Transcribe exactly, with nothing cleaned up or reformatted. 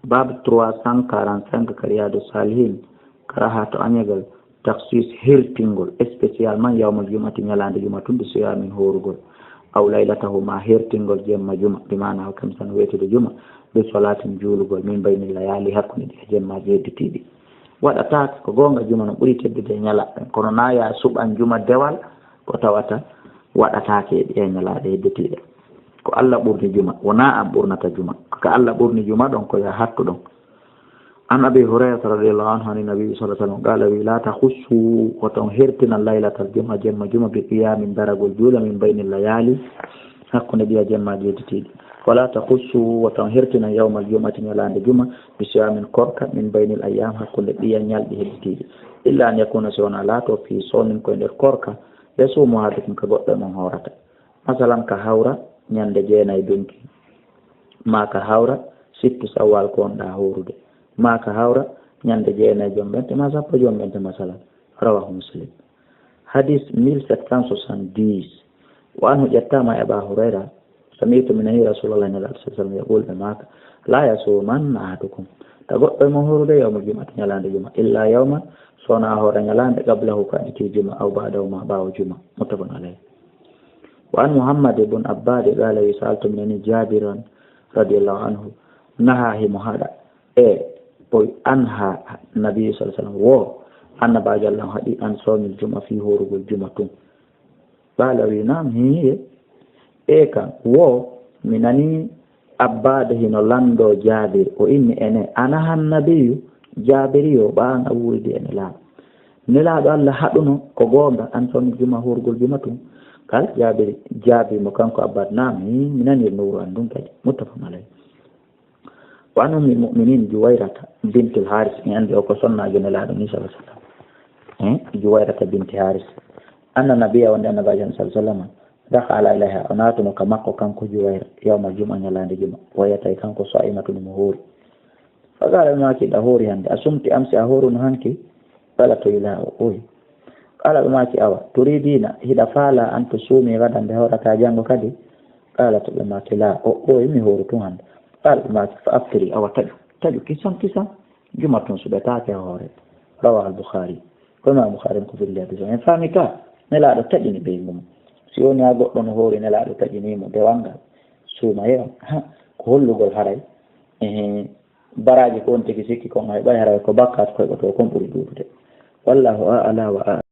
Bab trois cent quarante-cinq ka Riyadu Salihin, karaha to añagal, taksis, hertingol, spécialement yawmal jum'ati, ñalaande juma tun, bi siyamin, horugol, aw laylatahu, ma hertingol jemma juma, bi maana o kamsan wetude juma, bi salatin, juulugol, min bayni layali, hakkunde ɗi e jemma jedditiiɗi. Waɗataake, ko goonga, juma no ɓuri teddude e ñalaɓe, kono na ya suɓan juma dewal, ko tawata waɗataake e ɗi e ñalaaɗe hedditiiɗe. Ko Allah ɓurni juma, wonaa an ɓurnata juma. Ko ka Allah ɓurni juma ɗon, ko ya hattu ɗon. An Abi Hurayrata radiyallahu anhu, ani Nabi sallallahu alaihi wasallam, qala, wi, la takhussu, woton hertinan laylatal juma, jemma juma, bi qiyamin, daragol juula, min bayni layali, hakkunde ɗiya jemma jedditiiɗi. Wala takhussu, woton hertinan yawmal jum'ati, ñalaande juma, bi siyamin, korka, min baynil ayyam, hakkunde ɗiya ñalɗi hedditiiɗi. Illa an yakuna, si wona laato, fi sawmin, koye nder korka, yasumu ahadukum, ka goɗɗo e mon hoorata. Masalan, ka hawra ñande jeenay dunki, ma ka hawra sittu sawwal ko wonɗa horude, ma ka hawra ñande jeenay jomɓente, ma sappo jomɓente, masalan. Rawahu Muslim. Hadis mille sept cent soixante-dix. Wa anhu, ƴettama e Aba Hurayra, sami'tu, mi nani Rasulullah, Nelaɗo sallallahu alaihi wasallam, yaqul, ɓe maaka, la yasumanna ahadukum, ta goɗɗo e mon horude yawmal jum'ati, ñalaande juma, illa yawman, sona hoora ñalaande, qablahu, ko aditi juma, aw ba'dahu, ma ɓaawo juma. Muttafaqun alayh. Wa an Muhammad ibn Abbad qala, wi, sa'altu, mi nani Jabiran radiyallahu anhu, naha, himo haɗa, e o anha Nabi sallallahu alaihi wasallam, wo Annabajo Allah haɗi, an sawmil juma, fi horugol juma tun. Qala, wi, nam, hiye. E kan, wo mi nani Abbad hino lando Jabir, o inni, ene, anaha Nabiyu, Jabiri yo ɓaan a wuuridi e Nelaaɗo. Nelaaɗo Allah haɗuno, ko goonga, an sawmil juma, horugol juma tun? Qal, Jabiri jaabi mo kanko Abbad, nam, hi, mi nani nuru an ɗun kadi. Muttafaqun alayh. Wa an Ummil Mu'minin Juwayrata bintil Haris, en andi o ko sonnaajo Nelaaɗo ni sallallahu alaihi wasallam. Eh, Juwayrata binti Haris. Anna Nabiyya, wonde Annabajo sallallahu alaihi wasallam, dakhala ilayha, o naatuno ka makko kanko Juwayra, yawmal jum'a, ñalaande juma. Wa hiya, tawi kanko, sa'imatun, mo hoori. Fa qala, ɓe maaki, ɗa hoori hande, asumti amsi, a hooruno hanki? Qala, to ila, o oyi. Qala, ɓe maaki, awa, turidina, hiɗa faala, an tusumi gadan, nde hoorata janngo kadi? Qala, to ɓe maaki, la, o oyi, mi hooru tun hande. Qala, ɓe maaki, fa aftiri, awa, taƴu, taƴu, kisan, kisan, juma tun suɓetaake hoore. Rawahu al-Bukhari. Ko Imam Bukhari ko fillii hadis o. En faami ka, Nelaaɗo taƴini ɓeyngu mum. Si woni haa goɗɗo no hoori, Nelaaɗo taƴini mo dewal ngal, suuma yeewa. Ha, ko hollugol haray, eh, baraaji ko on tigi sikki kon, hay ɓay haray ko bakkaat koy ɓoto kon ɓuri ɗuuɗude. Wallahu a'la wa a'lam.